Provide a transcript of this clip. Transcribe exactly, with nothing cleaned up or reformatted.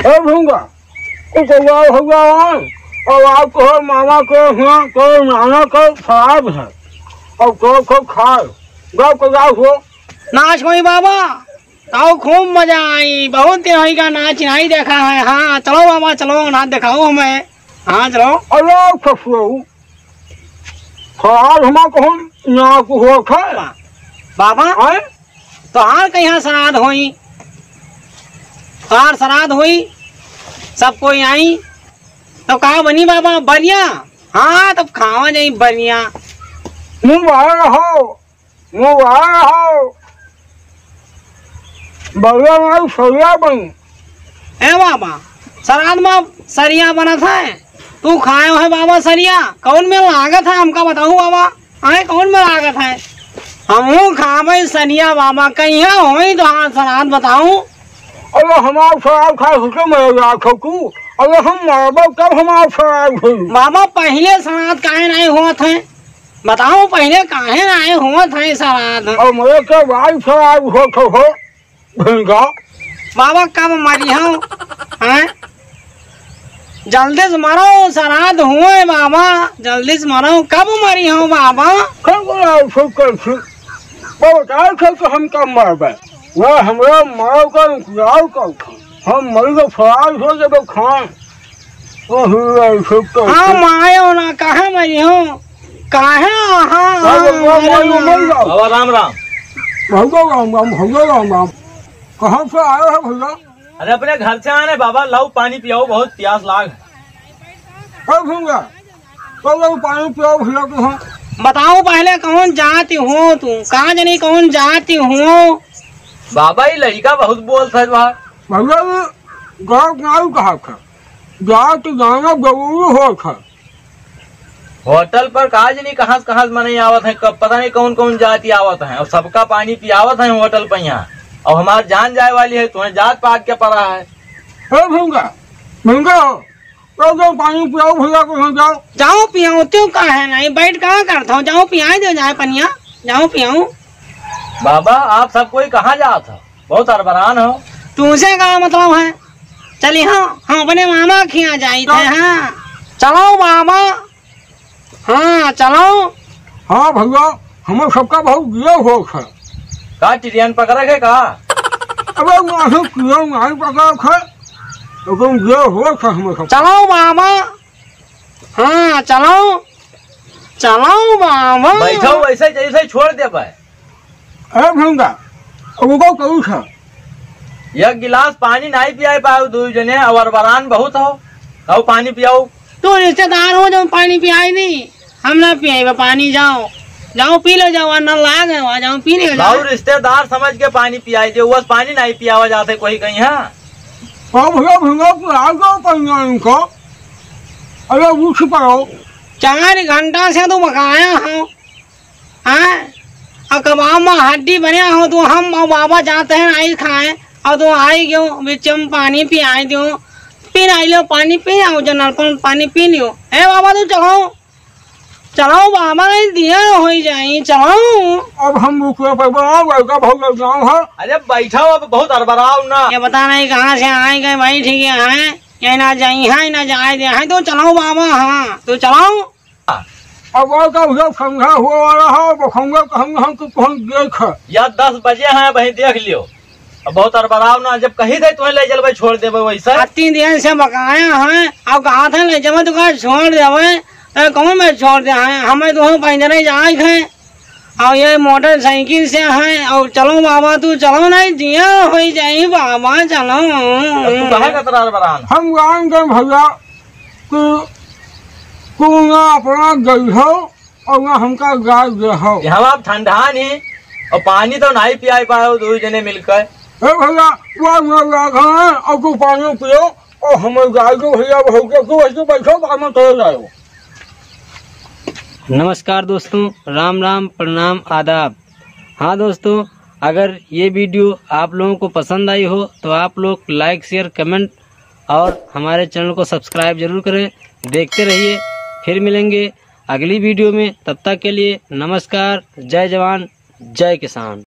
ए भूंगा, तू तो गाँव हो गया है, और आप कहो मामा के यहाँ तो नाना के शराब है, और तो तो खाए, गाँव को गाँव हो। नाच होई बाबा, ताऊ खूब मजा आई, बहुत दिन होई का नाच नहीं देखा है। हाँ, चलो बाबा, चलो, नाच दिखाओ हमें। हाँ, चलो। अरे ससुरऊ, सवाल हमार कहूँ ना को हो खा। बाबा, हैं? तोहार कहाँ श्राद्ध होई? तोहार श्राद्ध होई, सब कोई आई, तो का बनी बाबा? बढ़िया। हाँ, तब खावा जाई बढ़िया। मुँह बाहर रहो, मुँह बाहर रहो। बढ़िया नहीं, सरिया बनी। ए बाबा, श्राद्ध में सरिया बनत है, तू खायो है बाबा सरिया, कौन में लागत है हमका बताऊ बाबा? आए कौन में लागत है? हमहू खाबे सरिया बाबा, कहिया होई तोहार श्राद्ध बताऊ? अरे हमार श्राद्ध खाए होके मर जात हो तू। अरे हम मरबो तब हमार श्राद्ध होई। बाबा पहिले श्राद्ध काहे नहीं होत है? बताओ पहिले काहे नहीं होत है श्राद्ध? और मेरे के बाद श्राद्ध होत हो। भूंगा। बाबा कब मरिहो? हैं? जल्दी से मरो, श्राद्ध हुए बाबा, जल्दी से मरो, कब मरिहो बाबा? कब मरो, सब कर छी। बहुत आए थे तो हम कब मरबे? वह हमरा मरो का इंतजार कर था। हम मर के फरार हो जब खान। ओहो, सब तो हाँ, मायो ना, कहाँ मरिहो? काहे? हाँ, हाँ, हाँ, हाँ, मर हाँ, जाओ, मर जाओ। बाबा राम राम। भैया राम राम, भैया राम राम। कहाँ से आए हो भैया? अरे अपने घर से आने बाबा, लाओ पानी पियाओ, बहुत प्यास लाग है। अरे भैया, तो लाओ पानी पियाओ भैया तुम। बताओ पहले कौन जाति हो तू? कहाँ जनी कौन जाति हो? बाबा ये लड़का बहुत बोलत है बाहर। भैया ये गाँव नाऊ कहा था, जाति जाना जरूरी हो था। होटल पर का जनी कहाँ से, कहाँ से मनई आवत है, कब पता नहीं कौन कौन जाति आवत है, और सबका पानी पियावत है होटल पर यहाँ, और हमार जान जाए वाली है, तुम्हें जात पात के पड़ा है। ए भूंगा, भूंगा हो, तो जाओ पानी पियाओ भैया को, यहाँ जाओ। जाओ पियाओ, तू काहे नहीं बैठ, कहाँ करत हो? जाओ पियाई दे जाए पनिया, जाओ पियाओ। बाबा आप सब कोई कहाँ जात हो? बहुत अरबरान हो। तुमसे का मतलब है? चली हाँ, हम अपने मामा के यहाँ जाई थे। हाँ, चलो मामा। हाँ, चलो। हाँ भैया, हमें सबका बहुत गिरह होत है। का टिरियन पकड़े के का? अबे वहाँ गिरह नहीं पकड़े थे, लेकिन गिरह होत है हमें सब। चलो मामा। हाँ, चलो। चलो मामा। बैठो वैसे जैसे छोड़ दे भाई। ए भंगा, अब वो कहू छ? एक गिलास पानी नाई पियाए पाओ दुई जने, और बरान बहुत हो। आओ पानी पियाओ। तू रिश्तेदार हो जो पानी पियाई दी, हम ना पियाई बा पानी, जाओ। जाओ पी लो, जाओ, आ नल लाग है, वहाँ जाओ पी लो, जाओ। लाओ रिश्तेदार समझ के पानी पियाई दे, बस पानी नाई पियावा जाते कोई कहीं, हाँ? ओ भैया, भंगा पिया दो पानी इनको। अरे उठ पड़ो। चार घंटा से तो बकाया हो। हाँ? और कबाब में हड्डी बने हो तो हम और बाबा जाते हैं आई खाए, और तो आई गयो, बीच में पानी पियाई दो, फिर आई लो पानी पी आओ, जो नलकन पानी पी लियो। ए बाबा, तू चलो, चलो बाबा, नहीं दिया हो जाई, चलो। अब हम रुकवे पर बना, लड़का बहुत लड़का है। अरे बैठो, अब बहुत अरबराओ ना। ये पता नहीं कहाँ से आए गए भाई, ठीक है, हैं? ये ना जाई, हैं, ना जाए दे, हैं, तो चलो बाबा, हाँ, तो चलो। अब और का उधर संघा हुआ वाला है, बखंगा कहूँगा हम तो पहुँच गए थे। या दस बजे हैं, वहीं देख लियो। अब बहुत अरबराव ना, जब कही दे तुम्हें ले चलबे, छोड़ देबे वैसे। आ तीन दिन से बकाया है, अब कहा था ले जब तो कहा छोड़ देबे, तो कौन में छोड़ दे हैं? हमें तो हम पैदल ही जाए थे, और ये मोटरसाइकिल से हैं, और चलो बाबा तू चलो, नहीं दिया हो जाई बाबा, चलो। अब तू कहाँ का तरार बरान? हम गाँव के भैया कि तू ना अपना गई हो और ना हमका गाय दे हो। यहाँ आप ठंडा नहीं और पानी तो नहीं पियाई पाए हो दो जने मिलकर। ए भैया, वो ना लगा है और तू पानी पियो और हमें गाय दो भैया, बहुत तू ऐसे बैठो, बाद में चले जाओ। नमस्कार दोस्तों, राम राम, प्रणाम, आदाब। हाँ दोस्तों, अगर ये video आप लोगों को पसंद आई हो तो आप लोग like, share, comment और हमारे channel को subscribe जरूर करें। देखते रहिए, फिर मिलेंगे अगली video में। तब तक के लिए नमस्कार, जय जवान, जय किसान।